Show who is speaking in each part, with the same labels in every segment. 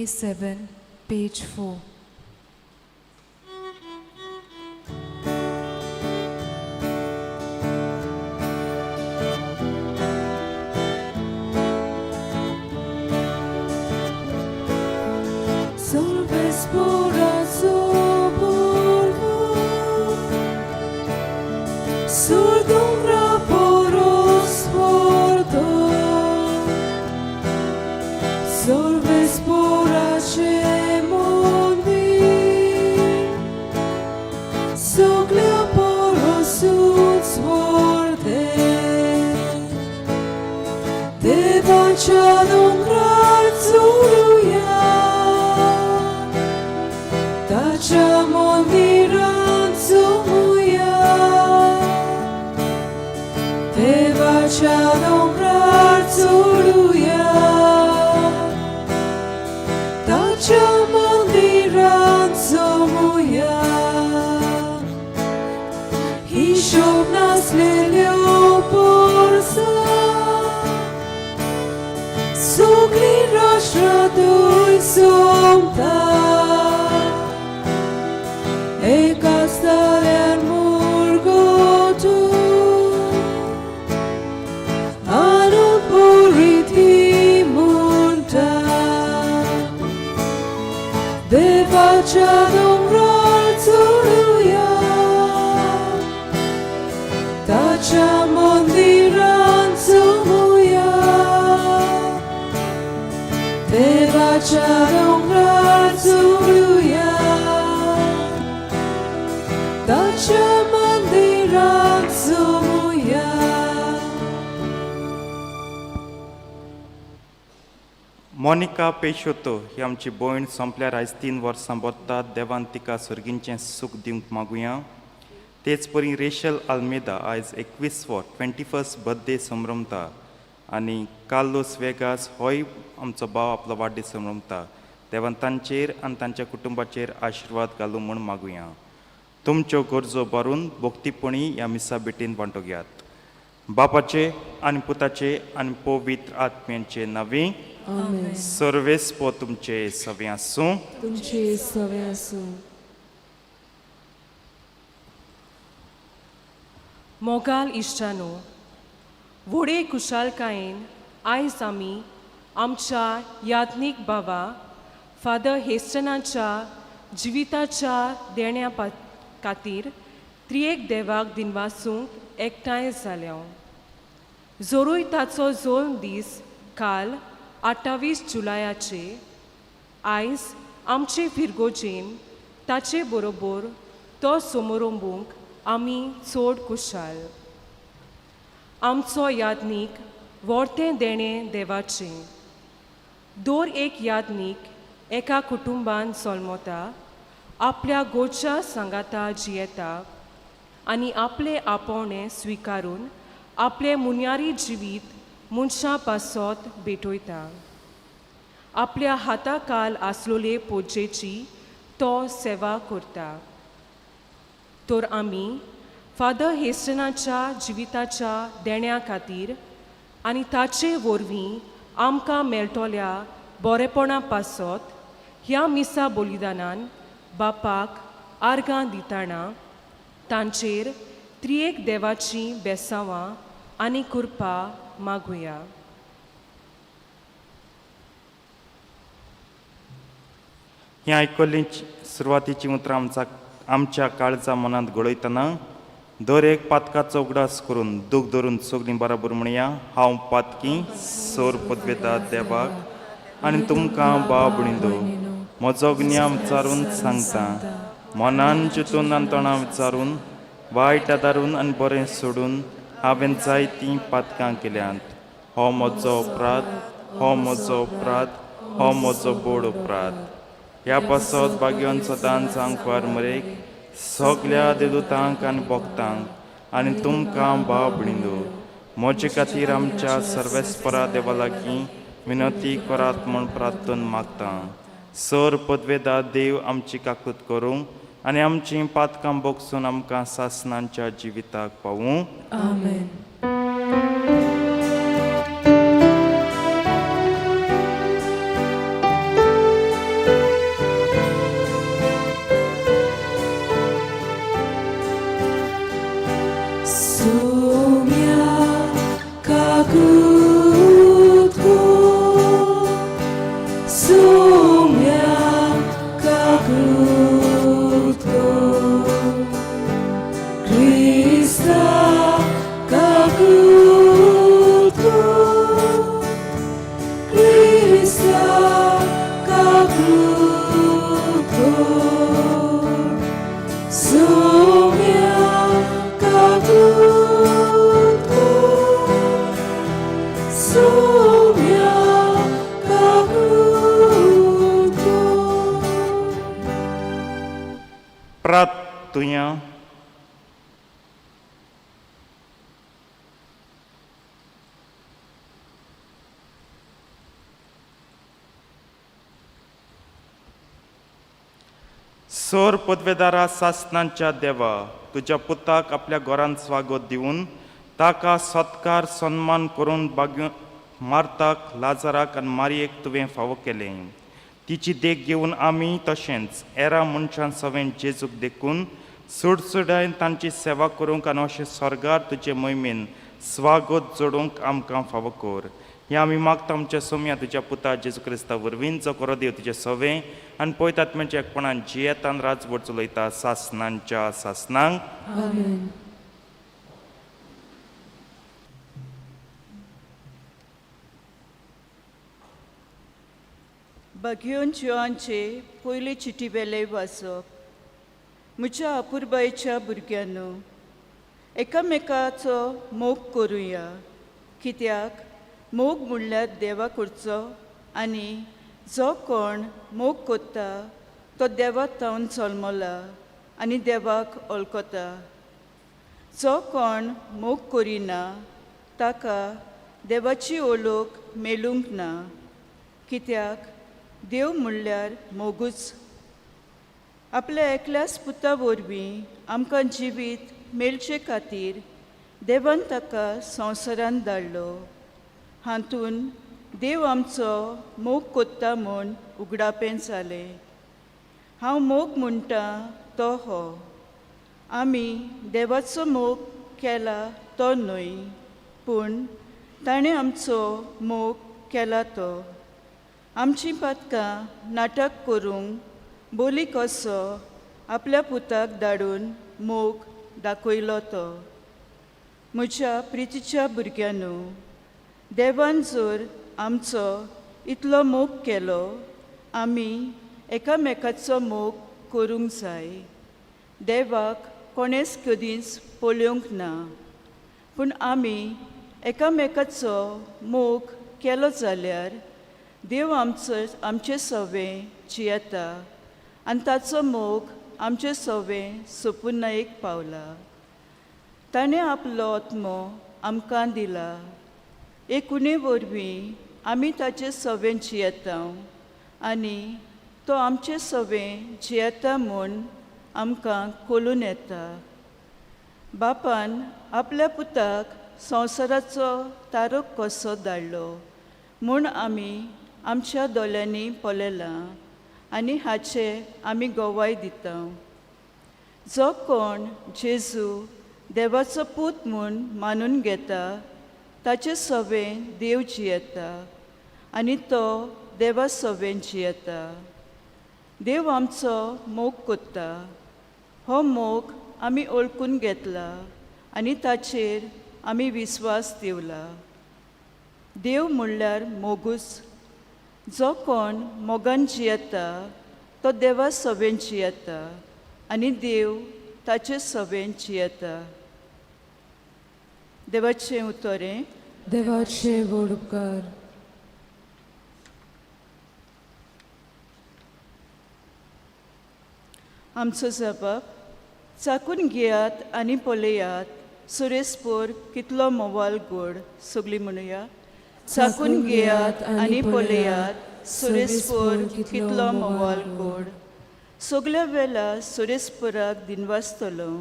Speaker 1: 7, page 4.
Speaker 2: देवाच्या दोंगरार चलुया, ताच्या मंदिरांत जमुया. देवाच्या दोंगरार चलुया, ताच्या मंदिरांत जमुया. हिशोब नासलेल्यो पोरसां, सगळीं राष्ट्रां थंय सोमता. एकाच ताळ्यान मुरगटून आनंद भरीत ही म्हणटा, देवाच्या दोंगरार चलुया, ताच्या मंदिरांत जमुया. देवाच्या दोंगरार चलुया, ताच्या मंदिरांत जमुया.
Speaker 3: मोनिका पेशोतो ही आमची भयण सोंपल्यार आयज 3 वर्सां भरतात. देवान तिका सर्गींचें सूख दिवंक मागुया. तेच परी रेशल आल्मेदा आयज 21वो 21st birthday संभ्रमता आनी कार्लोस वेगास होय आमचो भाव आपलो वाडदीस संभ्रमता. देवान तांचेर आनी तांच्या कुटुंबाचेर आशिर्वाद घालूं म्हूण मागुया. तुमच्यो गरजो भरून भक्तीपणी ह्या मिसा भेटीन वांटो घेयात. बापाचे आनी पुताचे आनी पवित्र आत्म्यांचे नांवी.
Speaker 2: आमेन.
Speaker 3: सर्वेस्पोर तुमचे सवे आसूं.
Speaker 2: तुमचे सवे आसूं.
Speaker 4: मोगाल इश्टानो, व्हडे खुशालकायेन आयज आमी आमच्या याज्ञीक बाबा फादर हेस्टनाच्या जिविताच्या देण्या खातीर त्रियेक देवाक दिनवासूंक एकठांय जाल्या. जोरूय ताचो जल्म दीस काल 28 जुलयाचे, आयज आमचे फिरगोजेन ताचे बरोबर तो समारंभूंक आमी चड खुशाल. आमचो याज्ञीक व्हडतें देणें देवाचें. दर एक याज्ञीक एका कुटुंबान जल्मता, आपल्या गोच्या सांगाता जियेता आनी आपलें आपोवणें स्विकारून आपलें मुन्यारी जिवीत मनशां पासत भेटयता. आपल्या हाताकाल आसलोले पोजेची तो सेवा करता. तर आमी फादर हेस्टनाच्या जिविताच्या देण्या खातीर आनी ताचे वरवीं आमकां मेळटल्या बरेपणा पासत ह्या मिसा बलिदानान बापाक आर्गां दितना तांचेर त्रियेक देवाचीं बेसांवां आनी कृपा मागुया.
Speaker 3: ही आयकल्लीं सुरवातीचीं उतरां आमचा आमच्या काळजा मनांत घोळयतना दर एक पातकाचो उगडास करून दूख धरून सगळीं बराबर म्हणया, हांव पातकी. सोर पदवेता देवाक आनी तुमकां भाव भयणींनो, म्हजो गुन्यांव विचारून सांगता. मनान चिंतून आनी तोंडां विचारून, वायट आदारून आनी बरें सोडून हांवें जायतीं पातकां केल्यांत. हो म्हजो अपराध, हो म्हजो अपराध, हो म्हजो बोड अपराध. ह्या पासत भाग्यवंत सदांच आंकवार मरेक, सगल्या देवदूतांक आनी भक्तांक आनी तुमकां भाव भयणींनो, म्हजे खातीर आमच्या सर्वेस्परा देवा लागीं विनंती करात म्हूण प्रार्थन मागता. सर पदवेदा देव आमची काकूत करूं आनी आमचीं पातकां बोगसून आमकां सासनांच्या जिविताक पावूं.
Speaker 2: आमेन. Soumya Kakutko, Soumya Kakutko, Krista Kakutko, Krista Kakutko, Soumya Kakutko, Soumya Kakutko.
Speaker 3: प्रार्थुया. सोर पदवेदारा सासनांच्या देवा, तुज्या पुताक आपल्या घरांत स्वागत दिवन ताका सत्कार सन्मान करून बाग्यो मार्ताक, लाजराक आनी मारयेक तुवें फावो केलें. तिची देख घेवन आमी तशेंच एरा मनशां सवें जेजूक देखून सुडसुडायन तांची सेवा करूंक आनी अशें स्वर्गार तुजे मोहिमेन स्वागत जोडूंक आमकां फावो कर. हें आमी मागता आमच्या सोम्या तुज्या पुता जेजू क्रिस्ता वरवीं, जो करो देव तुजें सवें आनी पळयतात म्हणजे एकपणान जियेतान राजवट चलयता सासनांच्या सासनांक.
Speaker 2: आमेन.
Speaker 5: बघियोन जिवांचे पयले चिटी वेले वाचप. म्हज्या अपुरबायेच्या भुरग्यांनो, एकामेकाचो मोग करुया, कित्याक मोग म्हणल्यार देवा करचो आनी जो कोण मोग कोत्ता तो देवा थावन जल्मला आनी देवाक वळखता. जो कोण मोग करिना ताका देवाची ओळख मेळूंक ना, कित्याक देव म्हणल्यार मोगूच. आपल्या एकल्याच पुता वरवीं आमकां जिवीत मेळचे खातीर देवान ताका संवसारांत धाडलो. हातून देव आमचो मोग कोत्ता म्हूण उगडापें जालें. हांव मोग म्हणटा तो हो, आमी देवाचो मोग केला तो न्हय, पूण ताणें आमचो मोग केला तो. आमचीं पातकां नाटक करूंक बोली कसो आपल्या पुताक धाडून मोग दाखयलो तो. म्हज्या प्रितीच्या भुरग्यांनो, देवान जर आमचो इतलो मोग केलो, आमी एकामेकाचो मोग करूंक जाय. देवाक कोणेंच कदींच पळोवंक ना, पूण आमी एकामेकाचो मोग केलो जाल्यार देव आमचो आमचे सवें जियेता आनी ताचो मोग आमचे सवें सोपुनायेक पावला. ताणें आपलो आत्मो आमकां दिला. एकुणे वरवीं आमी ताचे सवें जियेता आनी तो आमचे सवें जियेता म्हूण आमकां कळून येता. बापान आपल्या पुताक संवसाराचो तारक कसो धाडलो म्हूण आमी आमच्या दोळ्यांनी पळयलां आनी हाचे आमी गवाय दिता. जो कोण जेजू देवाचो पूत म्हूण मानून घेता ताचे सवें देव जियेता आनी तो देवा सवें जियेता. देव आमचो मोग कोत्ता. हो मोग आमी वळखून घेतला आनी ताचेर आमी विस्वास दिवला. देव म्हणल्यार मोगूच. जो कोण मोगान जियेता तो देवा सवें जियेता आनी देव ताचे सवें जियेता. देवाचें उतरें.
Speaker 2: देवाचे व्हड उपकार.
Speaker 5: आमचो जबाब चाकून घेयात आनी पळयात सुरेशपूर कितलो मोवाल गोड. सगळीं म्हणुया, चाकून घेयात आनी पळयात सुरेशपूर कितलो मोवाल गोड. सगल्या वेळा सुरेशपुराक दिनवासतलो.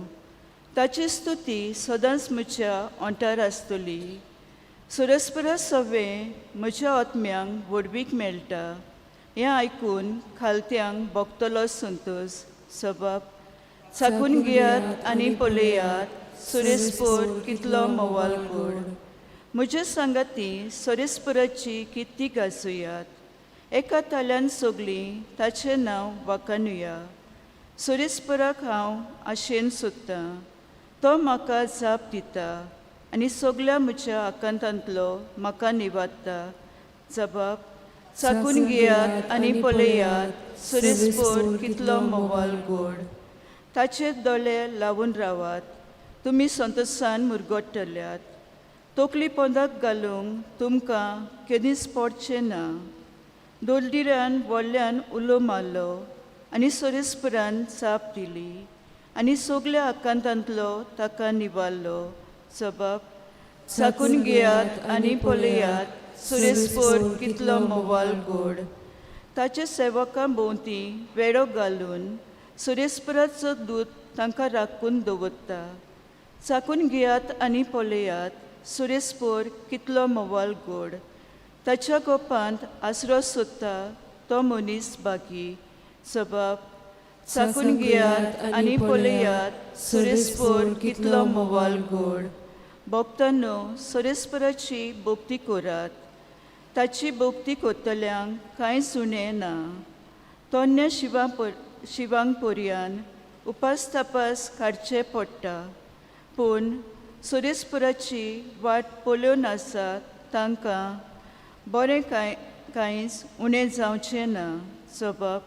Speaker 5: ताची स्तुती सदांच म्हज्या ओंठार आसतली. सुरेशपुरा सवें म्हज्या आत्म्यांक व्हडवीक मेळटा. हें आयकून खालत्यांक भोगतलो संतोश. सबाब चाकून घेयात आनी पळयात सुरेसपोर कितलो मोवाल गोड. म्हजे सांगाती सोरेसपुराची कित्ती गाजोयात, एका ताल्यान सगलीं ताचें नांव वाखाणुया. सोरेसपुराक हांव आशेन सोदतां, तो म्हाका जाप दिता आनी सगल्या म्हज्या आकांतांतलो म्हाका निवारता. जबाब चाकून घेयात आनी पळयात सुरेसपोर कितलो मोवाल गोड. ताचेर दोळे लावन रावात, तुमी संतोशान मुरगट्टल्यात. तकली पोंदाक घालूंक तुमकां केदींच पडचें ना. दोलदिरान व्हडल्यान उलो मारलो आनी सोरेसपुरान जाप दिली आनी सगल्या आकांतांतलो ताका निवारलो. जबाब चाकून घेयात आनी पळयात सुरेसपोर कितलो मोवाल गोड. ताचे सेवकां भोंवती वेडो घालून सुरेसपुराचो दूत तांकां राखून दवरता. चाकून घेयात आनी पळयात सुरेसपोर कितलो मोवाल गोड. ताच्या गोपांत आसरो सोदता तो मनीस बागी. जबाब चाकून घेयात आनी पळयात सुरेसपोर कितलो मोवाल गोड. भक्तांनो सोरेसपुराची भक्ती करात, ताची भक्ती करतल्यांक कांयच उणें ना. तोन्न्या शिवांक पर्यान उपास तपास काडचे पडटा, पूण सोरेसपुराची वाट पळोवन आसा तांकां बरें कांय कांयच उणें जावचें ना. जबाब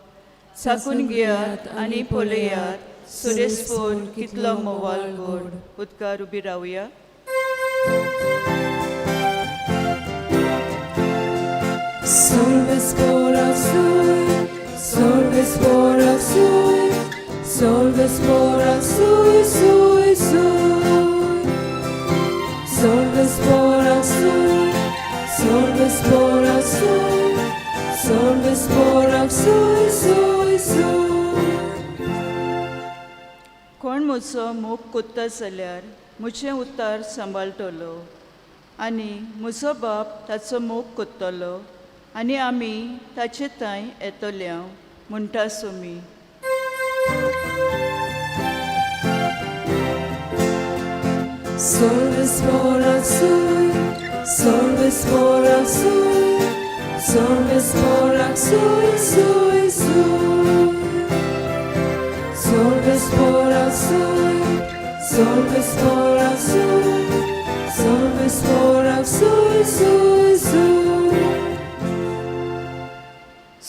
Speaker 5: चाकून घेयात आनी पळयात सुरेसपोर कितलो मोवाल गोड. उदकार उबी रावया.
Speaker 2: Solves por solves por solves por sui, sui, sui. Solves por solves por solves por sui, sui, sui.
Speaker 5: कोण म्हजो मोग कोत्ता जाल्यार म्हजें उतार सांबाळटलो आनी म्हजो बाप ताचो मोग कोत्तलो आनी आमी ताचे थंय येतले म्हणटा Somi.
Speaker 2: Solves por sui, solves por sui, solves por sui, sui, sui. Solves por sui, solves por sui, solves por sui, sui, sui.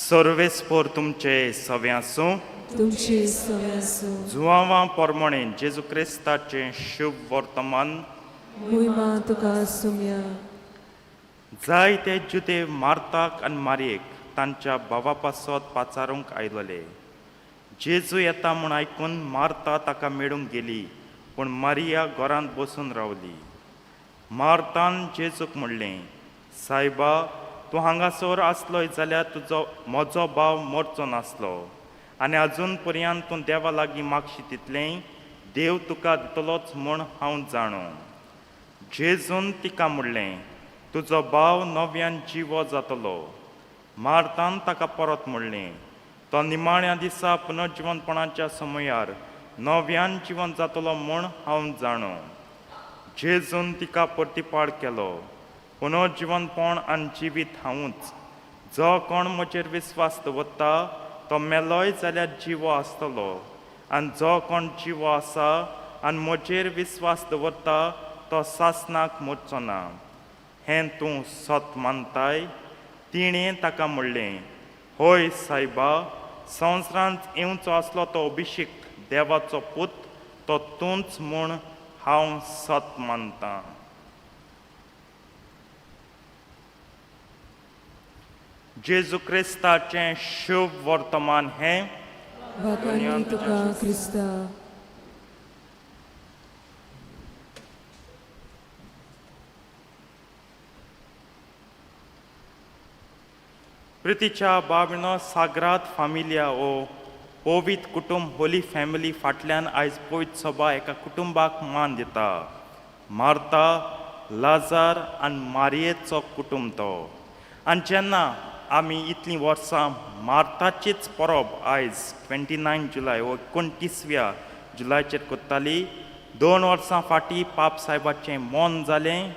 Speaker 3: सर्वेस्पोर तुमचे सवे आसूं.
Speaker 2: तुमचे सवे आसूं.
Speaker 3: जुवांवा पोरमोणे जेजू क्रिस्ताचें शुभ वर्तमान.
Speaker 2: मोहिमा तुका सुम्या.
Speaker 3: जायते जुदेव मार्ताक आनी मारयेक तांच्या भावा पासत पाचारूंक आयलोले. जेजू येता म्हूण आयकून मार्ता ताका मेळूंक गेली, पूण मारिया घरांत बसून रावली. मार्तान जेजूक म्हणलें, सायबा, तूं हांगासर आसलोय जाल्यार तुजो म्हजो भाव मरचो नासलो, आनी अजून पर्यंत तूं देवा लागीं मागशी तितलें देव तुका दितलोच म्हूण हांव जाणो. जेजून तिका म्हणलें, तुजो भाव नव्यान जिवो जातलो. मार्तान ताका परत म्हणलें, तो निमाण्या दिसा पुनर्जिवनपणाच्या समयार नव्यान जिवन जातलो म्हूण हांव जाणो. जेजून तिका प्रतिपाळ केलो, पुनर्जिवनपण आनी जिवीत हांवूच. जो कोण म्हजेर विस्वास दवरता तो मेलोय जाल्यार जिवो आसतलो, आनी जो कोण जिवो आसा आनी म्हजेर विस्वास दवरता तो सासनाक मरचो ना. हें तूं सत मानताय? तिणें ताका म्हणलें, हय सायबा, संवसारांत येवचो आसलो तो अभिषेक देवाचो पूत तो तूंच म्हूण हांव सत मानतां. जेजू क्रिस्ताचें शुभ वर्तमान हें.
Speaker 2: वाखाणनी तुका क्रिस्ता.
Speaker 3: प्रितीच्या बाबीनो, साग्राद फामिलिया ओ पवित्र कुटुंब होली फॅमिली फाटल्यान आयज पवित्र सभा एका कुटुंबाक मान दिता. मार्ता, लाजार आनी मारयेचो कुटुंब तो. आनी जेन्ना आमी इतलीं वर्सां मार्ताचीच परब आयज 29 जुलय वो 29व्या जुलयाचेर करताली, 2 वर्सां फाटीं पाप सायबाचें मन जालें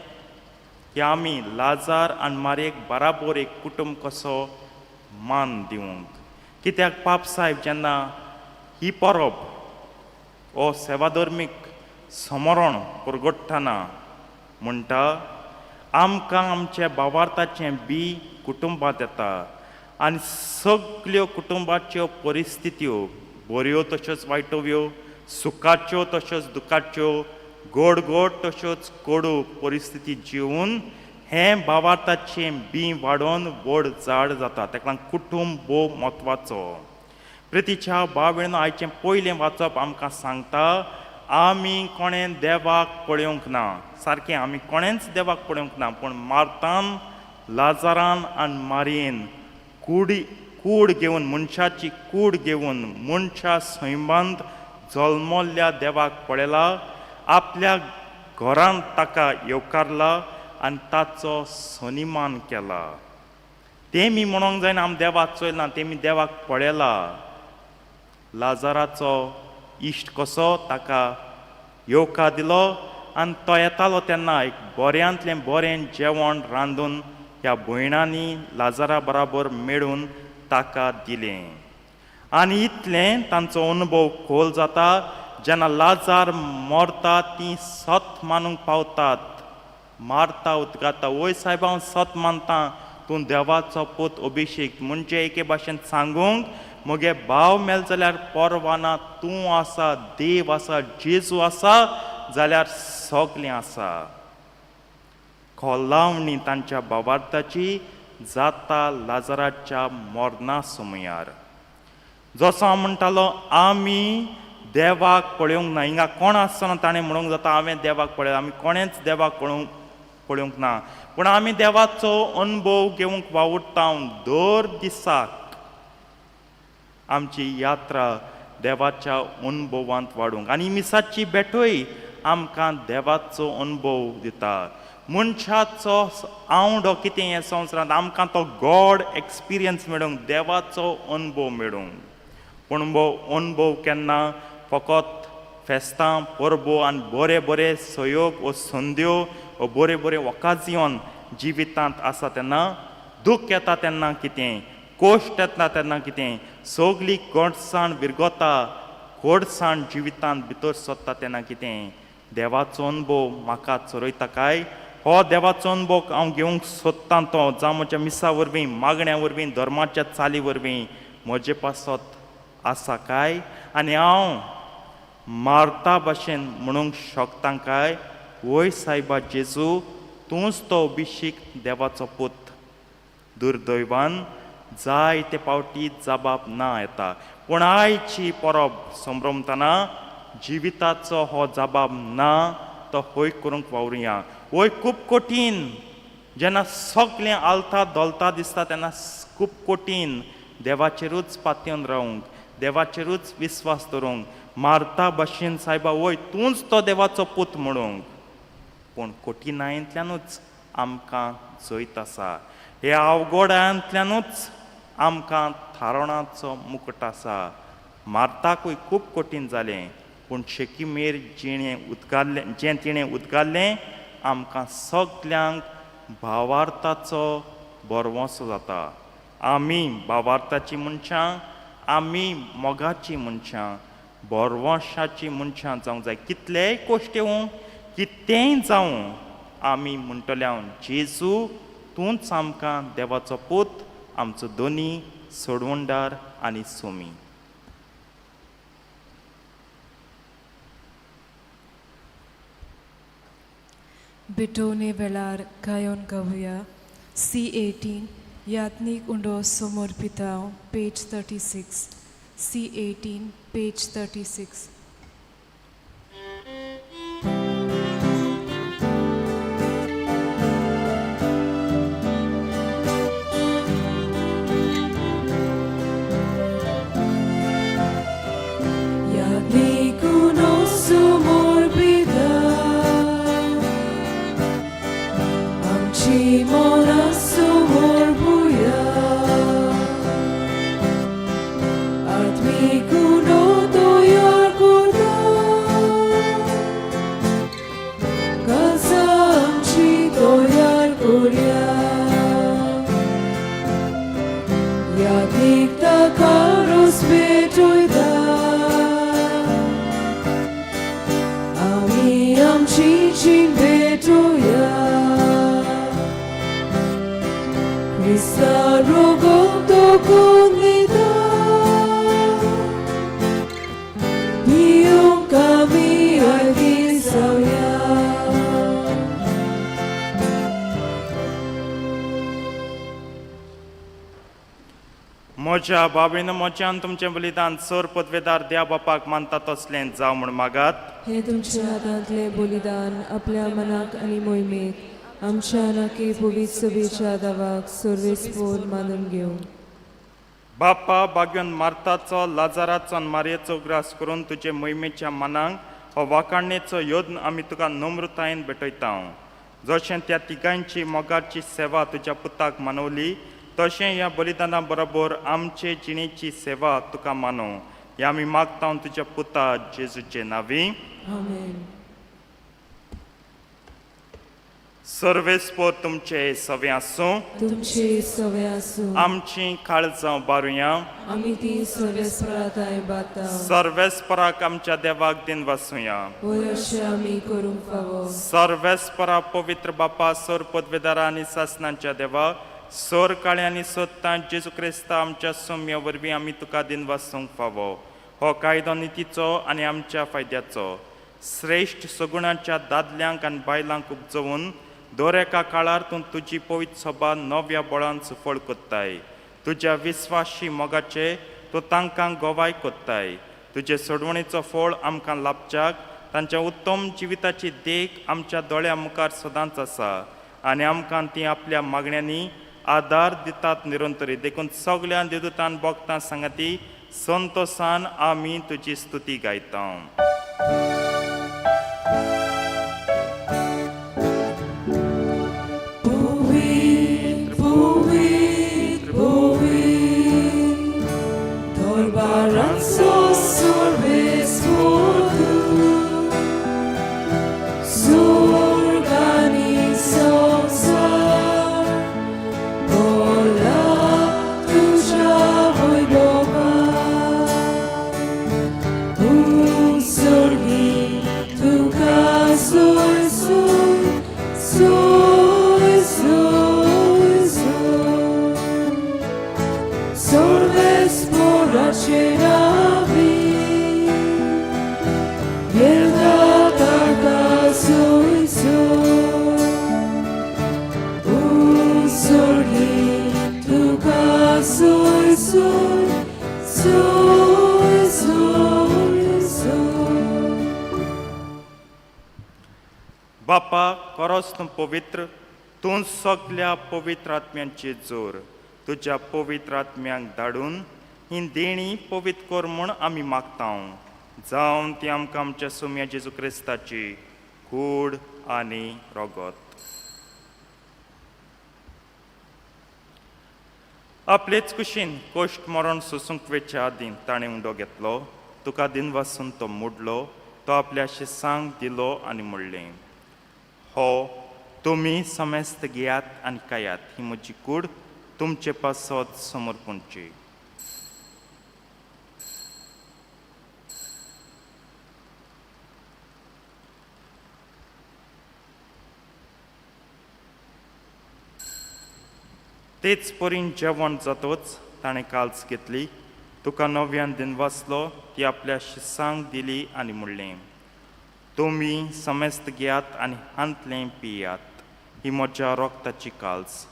Speaker 3: की आमी लाजार आनी मारयेक बराबर एक कुटुंब कसो मान दिवंक. कित्याक पाप सायब जेन्ना ही परब हो सेवाधर्मीक समरण परगट्टना म्हणटा आमकां आमच्या भावार्थाचें बी कुटुंबांत येता आनी सगल्यो कुटुंबाच्यो परिस्थित्यो बऱ्यो तश्योच वायटव्यो, सुखाच्यो तश्योच दुखाच्यो, गोड गोड तश्योच कोडू परिस्थिती जिवन हें भावार्थाचें बी वाडोवन व्हड झाड जाता. ताका लागून कुटुंब भोव म्हत्वाचो. प्रितीच्या भाव भयणीनो, आयचें पयलें वाचप आमकां सांगता आमी कोणें देवाक पळोवंक ना. सारकें आमी कोणेंच देवाक पळोवंक ना, पूण मार्तान, लाजारान आनी मारयेन कूड घेवन, मनशाची कूड घेवन मनशा सैमांत जल्मल्ल्या देवाक पळयला, आपल्या घरांत ताका येवकारला आनी ताचो सन्मान केला. तेमी म्हणूंक जायना आमी देवाक चोयला, तेमी देवाक पळयला. लाजाराचो इश्ट कसो ताका येवकार दिलो आनी तो येतालो तेन्ना एक बऱ्यांतलें बरें जेवण रांदून ह्या भयणांनी लाजारा बराबर मेळून ताका दिलें. आनी इतलें तांचो अनुभव खोल जाता जेन्ना लाजार मरता ती सत मानूंक पावतात. मारता उदगाता, वय सायबा हांव सत मानता, तूं देवाचो पूत अभिषेक. म्हणजे एके भाशेन सांगूंक म्हगे भाव मेल जाल्यार परवाना, तूं आसा, देव आसा, जेजू आसा जाल्यार सगलें आसा. खोलावणी तांच्या भावार्थाची जाता लाजाराच्या मरणा समयार. जसो हांव म्हणटालो आमी देवाक पळोवंक ना. हिंगा कोण आसतना ताणें म्हणूंक जाता हांवें देवाक पळयला. आमी कोणेंच देवाक पळोवंक ना, पूण आमी देवाचो अनुभव घेवंक वावुरता. दर दिसाक आमची यात्रा देवाच्या अनुभवांत वाडूंक आनी मिसाची भेटूय आमकां देवाचो अनुभव दिता. मनशाचो आवडो कितें हे संवसारांत आमकां तो गॉड एक्सपिरियन्स मेळूंक, देवाचो अनुभव मेळूंक. पूण अनुभव केन्ना फकत फेस्तां परबो आनी बरे बरे सहयोग वो संद्यो वो बरे बरे ओकाजियन जिवितांत आसा तेन्ना, दुख्ख येता तेन्ना कितें, कोश्ट येता तेन्ना कितें, सगली गोडसाण विरगता, गोडसाण जिवितांत भितर सरता तेन्ना कितें, देवाचो अनुभव म्हाका चरयता काय? हो देवाचो अनुभव हांव घेवंक सोदतां तो जावं म्हज्या मिसा वरवीं, मागण्या वरवीं, धर्माच्या चाली वरवीं म्हजे पासत आसा काय? आनी हांव मारता भाशेन म्हणूंक शकता काय, वय सायबा जेजू तूंच तो अभिषेक देवाचो पूत? दुर्दैवान जायते पावटी जबाब ना येता, पूण आयची परब संभ्रमतना जिविताचो हो जबाब ना तो हय करूंक वावरुया. वय खूब कठीण, जेन्ना सगळें आलता धोलता दिसता तेन्ना खूब कठीण देवाचेरूच पातयेवन रावंक, देवाचेरूच विस्वास दवरूंक, मारता भाशेन सायबा वय तूंच तो देवाचो पूत म्हणूंक. पूण कठिणायेंतल्यानूच आमकां जैत आसा, ह्या अवघडांतल्यानूच आमकां थारणाचो मुकट आसा. मार्ताकूय खूब कठीण जालें, पूण शेकीमेर जिणें उदगारलें, जें तिणें उदगारलें आमकां सगल्यांक भावार्थाचो बरवंसो जाता. आमी भावार्थाची मनशां, आमी मोगाची मनशां, बरवंशाची मनशां जावंक जाय. कितलेय कश्ट येवं, कितेंय जावं, आमी म्हणटले हांव जेजू तूंच आमकां देवाचो पूत, आमचो दोनी, सोडवणदार आनी सोमी.
Speaker 1: भेटवणे वेळार गायोन गावया C18 याज्ञीक उंडो समर्पितांव, पेज 36. C18 page 36.
Speaker 2: आमची जीण भेटोया क्रिस्ता रोगोत कोण दिता पिवंक आमी आयती जावया.
Speaker 3: म्हज्या बाबीन म्हज्यान तुमचें बलिदान सर पदवेदार द्या बापाक मानता तसलें जावं म्हूण मागात.
Speaker 2: हे तुमच्या हातांतलें बलिदान आपल्या मनाक आनी मोहिमेक आमच्या नाकी पवित्र सभेच्या दावाक सर्वेस्पोर मानून घेवं.
Speaker 3: बापा बागयोन मार्ताचो लाजाराचो आनी मारयेचो उगडास करून तुजे मोहिमेच्या मनांक हो वाखाणणेचो यत्न आमी तुका नम्रतायेन भेटयता. जशें त्या तिगांयची मोगाची सेवा तुज्या पुताक मानवली तशें ह्या बलिदाना बरोबर आमचे जिणेची सेवा तुका मानव ह्या आमी मागता तुज्या पुता जेजूचे नांवी.
Speaker 2: आमेन.
Speaker 3: सर्वेस्पोर तुमचे सवे आसूं.
Speaker 2: तुमचे सवे आसूं.
Speaker 3: आमची काळजां बारुया.
Speaker 2: आमी ती सर्वेस्पराताय बाता.
Speaker 3: सर्वेस्पराक आमच्या देवाक दिन वासुया.
Speaker 2: वय अशें आमी करूंक फावो.
Speaker 3: सर्वेस्परा पवित्र बापा सर पदवेदारा आनी सासनांच्या देवा सोर काळे आनी सोदता जेजू क्रिस्ता आमच्या सोम्या वरवीं आमी तुका दिन वासूंक फावो. हो कायदो नितीचो आनी आमच्या फायद्याचो श्रेश्ठ सगुणाच्या दादल्यांक आनी बायलांक उपजोवन दर एका काळार तूं तुजी पवित्र सभा नव्या बळान सुफळ कोत्ताय. तुज्या विस्वाशी मोगाचे तूं तांकां गवाय कोत्ताय. तुजे सोडवणेचो फळ आमकां लाभच्याक तांच्या उत्तम जिविताची देख आमच्या दोळ्या मुखार सदांच आसा आनी आमकां ती आपल्या मागण्यांनी आदार दितात निरंतरी. देखून सगळ्या देवदूतान भोगतां सांगाती संतोसान आमी तुजी स्तुती गायता.
Speaker 2: पवित्र पवित्र पवित्र दरबारांचो सर्वेस्पोर तूं स्वर्ग आनी संवसार भरला तुज्या वैभवान. उत्सर्गी तुका सोय सोय सोय सोय सोय सर्वेस्पोराचे नावी येता ताका सोय सोय. उत्सर्गी तुका सोय सोय सोय सोय सोय.
Speaker 3: बापा खरोच तूं पवित्र तूं सगल्या पवित्र आत्म्यांची जोर तुज्या पवित्र आत्म्यांक धाडून ही देणी पवित्र कर म्हूण आमी मागता. जावन ती आमकां आमच्या सुम्या जेजू क्रिस्ताची कूड आनी रगत. आपलेच कुशीन कोश्ट मरण सोसूंक वेच्या आदीं ताणें उंडो घेतलो तुका दिनवासून तो मोडलो तो आपल्या शिसांक दिलो आनी म्हणलें हो तुमी समेस्त घेयात आनी खायात ही म्हजी कूड तुमचे पासत समर्पणची. तेच परीन जेवण जातोच ताणें काल्स घेतली तुका नव्यान दिनवासलो ती आपल्या शिसांक दिली आनी म्हणलें तुमी समेस्त घेयात आनी हांतलें पियात ही म्हज्या रोगताची काल्स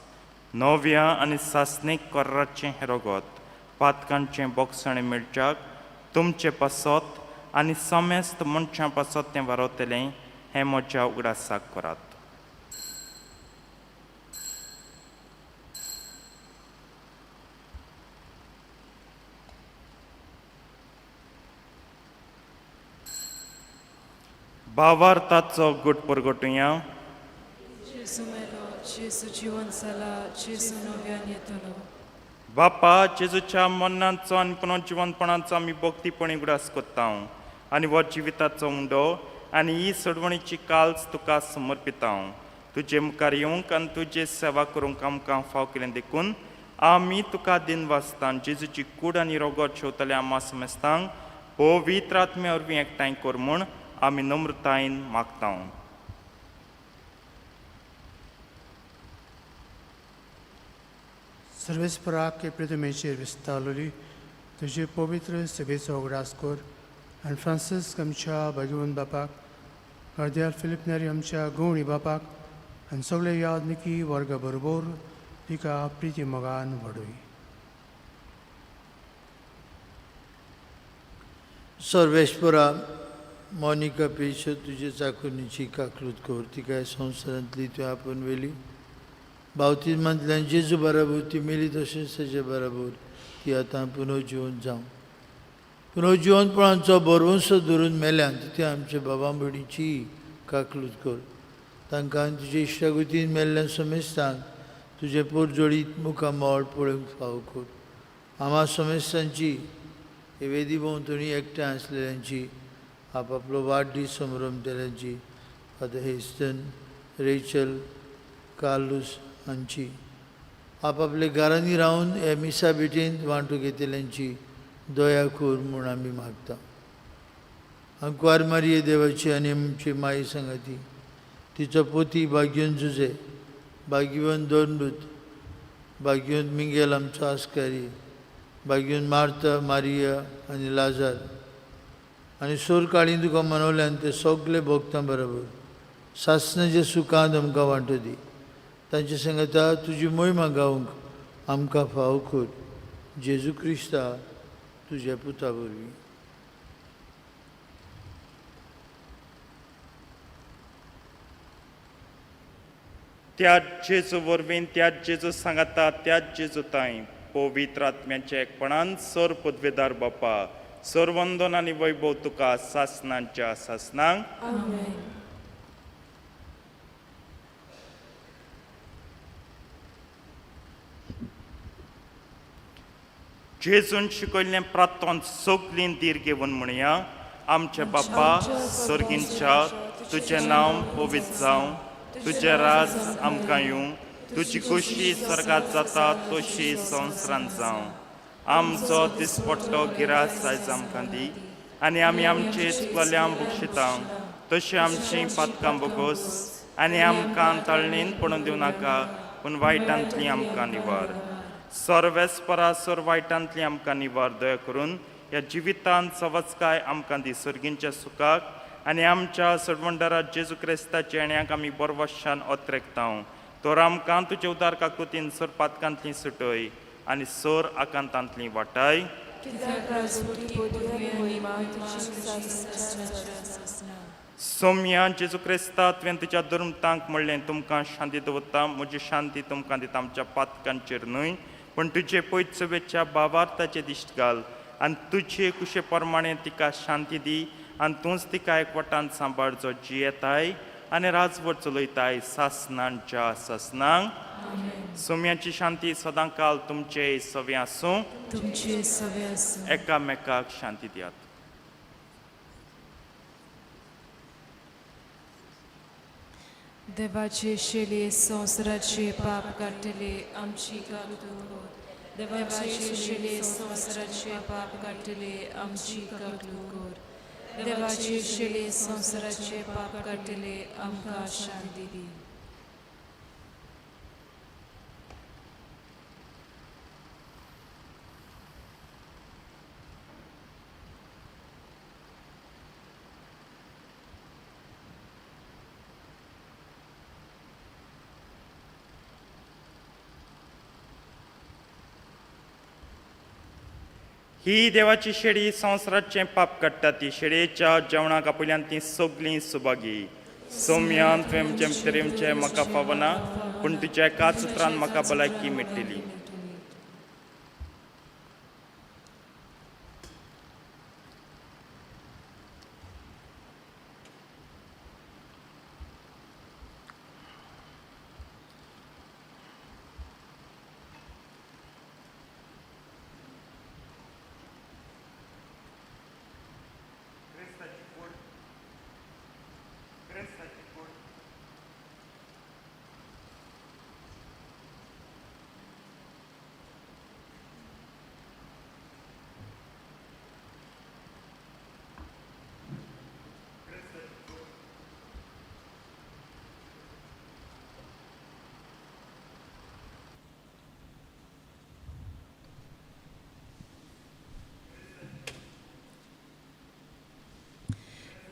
Speaker 3: नव्या आनी सासणीक कराचें हें रगत पातकांचें बोगसणें मेळच्याक तुमचे पासत आनी समेस्त मनशां पासत तें वारवतलें हें म्हज्या उगडासाक करात. भावार्थाचो गुट परगटुया.
Speaker 1: जेजू मेलो, जेजू जिवन जाला, जेजू नव्यान येतलो.
Speaker 3: बापा जेजूच्या मरणाचो आनी पुनर्जिवनपणाचो आमी भक्तीपणी उगडास करता आनी हो जिविताचो उंडो आनी ही सोडवणीची काल्स तुका समर्पिता. तुजे मुखार येवंक आनी तुजे सेवा करूंक आमकां फाव केलें देखून आमी तुका दिनवासता. जेजूची कूड आनी रोगत शेवतले आमा समेस्तांक पवित्र आत्म्या वरवीं एकठांय कर म्हूण आमी नम्रतायेन मागता.
Speaker 6: सर्वेस्पराक प्रितमेचेर विस्तारलोली तुजे पवित्र सभेचो उगडास कर आनी फ्रांसीस्क आमच्या भाग्यवंत बापाक, गार्दियाल फिलीप नेरी आमच्या गवणी बापाक आनी सगळे यादनिकी वर्गा बरोबर तिका प्रिती मोगान व्हडय.
Speaker 7: सर्वेस्परा मोनिका पेशो तुजे चाकुनीची काकलूत कर, तिका संवसारांतली तुवें आपोवन व्हेली. बावतिज्मांतल्यान जेजू बराबर ती मेली तशेंच ताजे बराबर ती आतां पुनर्जिवन जावं. पुनर्जिवनपणाचो भरवंसो धरून मेल्यान ती आमच्या बाबा भयणीची काकलूत कर. तांकां तुजे इश्टागतीन मेल्ल्या समेस्तांक तुजें पोरजोळीत मुखामळ पळोवंक फावो कर. आमा समेस्तांची हे वेदी भोंवतणी एकठांय आसलेल्यांची आपापलो वाडदीस संभ्रमतल्यांची फादर हेस्टन, रेचल, कार्लूस हांची आपापले घरांनी रावन हे मिसा भेटेंत वांटो घेतल्यांची दया कर म्हूण आमी मागता. आंकवार मारिये देवाची आनी आमची माई सांगाती, तिचो पोती भाग्यवन जुजे, भाग्यवन दोनदूत, भाग्यवंत मिंगेल आमचो आस्कारी, भाग्यवंत मार्ता, मारिया आनी लाजार आनी सोर काळी तुका मनवल्यान ते सगळे भोगतां बरोबर सासणाच्या सुखांत आमकां वांटो दी. तांचे सांगता तुजी मोहिमा गावंक आमकां फावो कर. जेजू क्रिस्ता तुज्या पुता वरवीं.
Speaker 3: त्याच जेजू वरवीं, त्याच जेजू सांगाता, त्याच जेजू ताई पवित्र आत्म्याच्या एकपणान सर पदवेदार बापा सरवंदन आनी वैभव तुका सासनांच्या सासनांक.
Speaker 1: आमेन.
Speaker 3: जेजून शिकयल्लें प्रार्थन सगलीं धीर घेवन म्हणया. आमचे बापा सर्गींच्या, तुजें नांव पवित्र जावं, तुजें राज आमकां येवं, तुजी खोशी स्वर्गात जाता तशी संवसारांत जावं. आमचो दिसपट्टो गिरास आयज आमकां दी आनी आमी आमचे चुकल्यां बक्षिता तशी आमची पातकां बोगोस आनी आमकां तळणीन पडून दिवं नाका, पूण वायटांतली आमकां निवार. सर्वेस्परा सर वायटांतली आमकां निवार. दया करून ह्या जिवितांत सवचकाय आमकां दी सर्गींच्या सुखाक आनी आमच्या सरवंडरा जेजू क्रिस्ताच्या येण्याक आमी बरवशान अत्रेकता. तर आमकां तुजे उदार काकुतीन सर पातकांतली सुटय आनी सर आकांतांतली वाटाय. सोम्या जेजू क्रिस्ता, तुवें तुज्या दुर्मतांक म्हणलें, तुमकां शांती दवरता, म्हजी शांती तुमकां दिता, आमच्या पातकांचेर न्हय पूण तुजे पयचवेच्या बावार्थाचे दिश्ट घाल आनी तुजे कुशे प्रमाणे तिका शांती दी आनी तूंच तिका एकवटान सांबाळ जो जियेताय आनी राजवट चलयताय सासनांच्या सासनांक. सोम्याची शांती सदांकाल तुमचे सवे आसूं.
Speaker 1: तुमचे सवे आसूं.
Speaker 3: एकामेकाक शांती दियात.
Speaker 1: देवाचे शेले संवसाराचे पाप काडटले आमची काकूत कर. देवाचे शेले संवसाराचे पाप काडटले आमची काकूत कर. देवाचे शेले संवसाराचे पाप काडटले आमकां शांती दी.
Speaker 3: ही देवाची शेडी संवसाराचें पाप काडटा. ती शेडयेच्या जेवणाक आपल्यान ती सगलीं सुभागी. सोम्यान तुवें म्हजें भितर म्हाका फावना, पूण तुज्या एकाच उतरान म्हाका भलायकी मेळटली.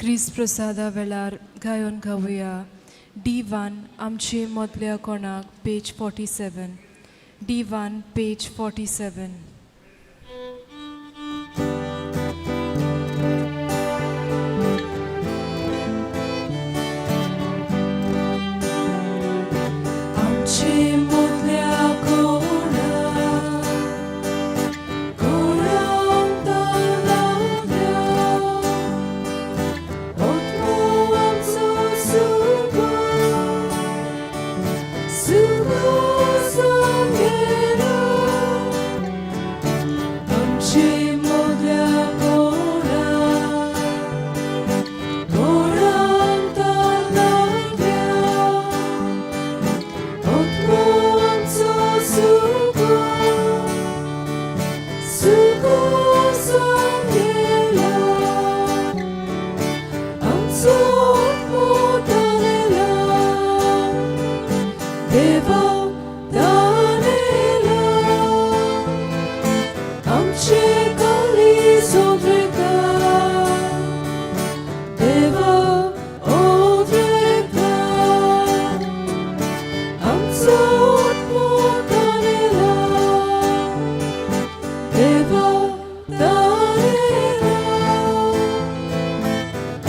Speaker 1: क्रिस्त प्रसादा वेळार गायोन गावया डी वन आमचे मदल्या कोणाक पेज 47 डी 1 पेज 47. आमचे मदल्या कोणाक कोणाक तारल्या आत्मो आमचो सुको सुको सांगेलो आमचे मदल्या कोणाक कोणाक तारल्या आत्मो आमचो सुको सुको सांगेलो आमचो आत्मो तानेला देवा तानेला आमचे काळीज ओद्रेता देवा ओद्रेता आमचो आत्मो तानेला देवा तानेला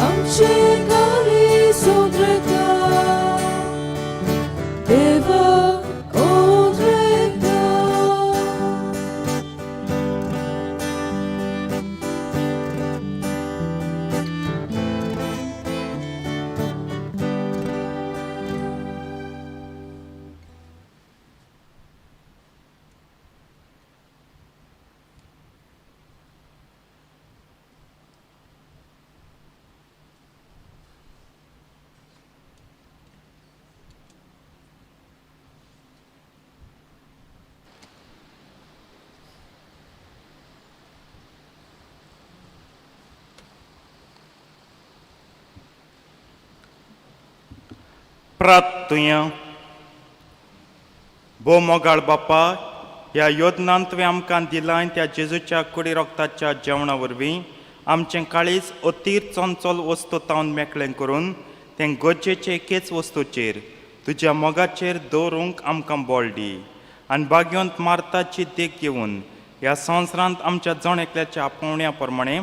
Speaker 1: आमचे काळीज ओद्रेता देवा ओद्रेता.
Speaker 3: प्रार्थुया. भोव मोगाळ बापा, ह्या योजनान तुवें आमकां दिलां त्या जेजूच्या कुडी रोगताच्या जेवणा वरवीं आमचें काळीज अतीर चंचल वस्तू तावन मेकळें करून तें गरजेचे एकेच वस्तूचेर तुज्या मोगाचेर दवरूंक आमकां बळ दी आनी भाग्यवंत मार्ताची देख घेवन ह्या संवसारांत आमच्या जण एकल्याच्या आपोवण्या प्रमाणें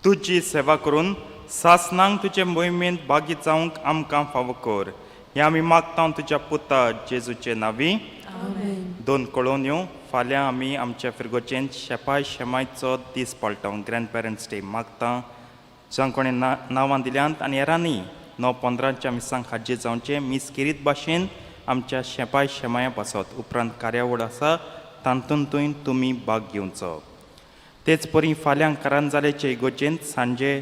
Speaker 3: तुजी सेवा करून सासनांक तुजे मोहिमेंत भागी जावंक आमकां फावो कर. हें आमी मागता तुज्या पुता जेजूचे नांवी. दोन कळोवन्यो. फाल्यां आमी आमच्या फिरगोचेन शेपाय शेमायचो दीस पाळटा, ग्रँड पेरंट्स डे. मागता जांक कोणें ना नांवां दिल्यांत आनी हेरांनी 9:15च्या मिसांक हाजीर जावचें. मीस खेरीत भाशेन आमच्या शेपाय शेमाया पासत उपरांत कार्यावळ आसा, तातूंतूय तुमी भाग घेवचो. तेच परी फाल्यां करांजालेचे इगोर्जेंत सांजे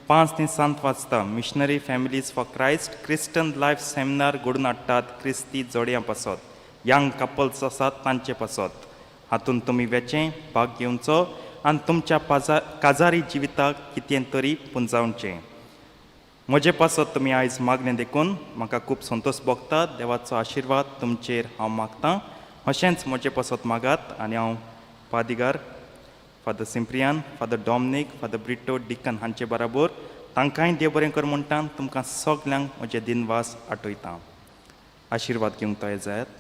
Speaker 3: 5 ते 7 वाजता Missionary Families for Christ Christian Life Seminar घडोवन हाडटात क्रिस्ती जोडयां पासत, यंग कपल्स आसात तांचे पासत. हातूंत तुमी वेचें, भाग घेवचो आनी तुमच्या पाजा काजारी जिविताक कितें तरी पुंजावचें. म्हजे पासत तुमी आयज मागलें देखून म्हाका खूब संतोश भोगता. देवाचो आशिर्वाद तुमचेर हांव मागतां. अशेंच म्हजे पासत मागात आनी हांव पादिगार father Cyprian, father Dominic, father Brito deacon हांचे बराबर तांकांय देव बरें कर म्हणटा. तुमकां सगल्यांक म्हजे दिनवास आठयता. आशिर्वाद घेवंक तयार जायात.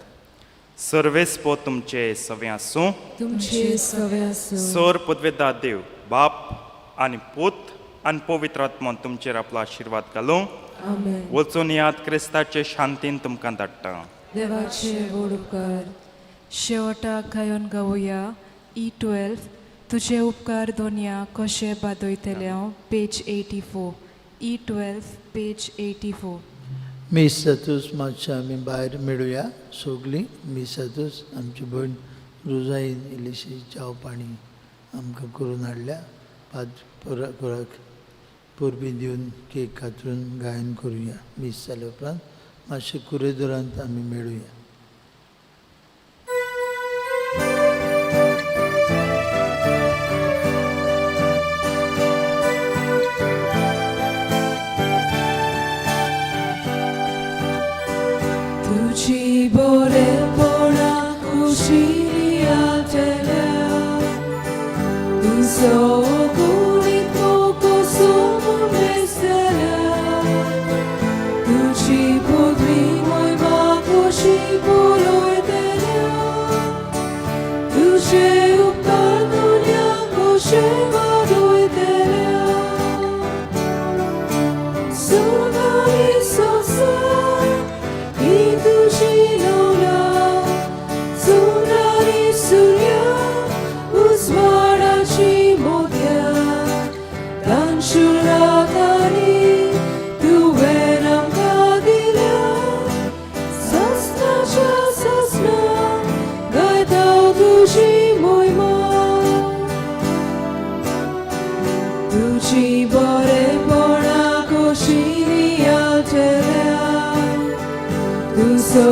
Speaker 3: सर्वेस्पो तुमचे सवें आसूं.
Speaker 2: तुमचे सवे आसूं.
Speaker 3: सोर पदवेदार देव बाप आनी पूत आनी पवित्र आत्मो तुमचेर आपलो आशिर्वाद घालूं.
Speaker 2: आमेन.
Speaker 3: वचून याद, क्रिस्ताचे शांतीन तुमकां धाडटा.
Speaker 2: देवाचे व्हड उपकार.
Speaker 1: शेवटाक गायोन गावया ई 12 तुजे उपकार दोनया कशे बादयतले हांव पेज 84 ई 12 पेज 84.
Speaker 7: मीस जातूच मातशें आमी भायर मेळुया सगलीं. मीस जातूच आमची भयण रोजाईन इल्लीशी च्याव पाणी आमकां करून हाडल्या. पाद पोराक परबीं दिवन केक कातरून गायन करुया. मीस जाल्या उपरांत मातशें कुरेदोरांत आमी मेळुया.
Speaker 2: तुजी बरेपणा कुशिया तेल्या तुजो कुडीत मोको. सोगारी संवसार ही तुजी नवला सोनारी सुर्या उजवाडाची मोत्या तांशुरातानी तुवें आमकां दिल्या ससनाच्या ससना गायता तुजी मोहिमा तुजी बरेपणा कोशिनी आलटेल्या तुजो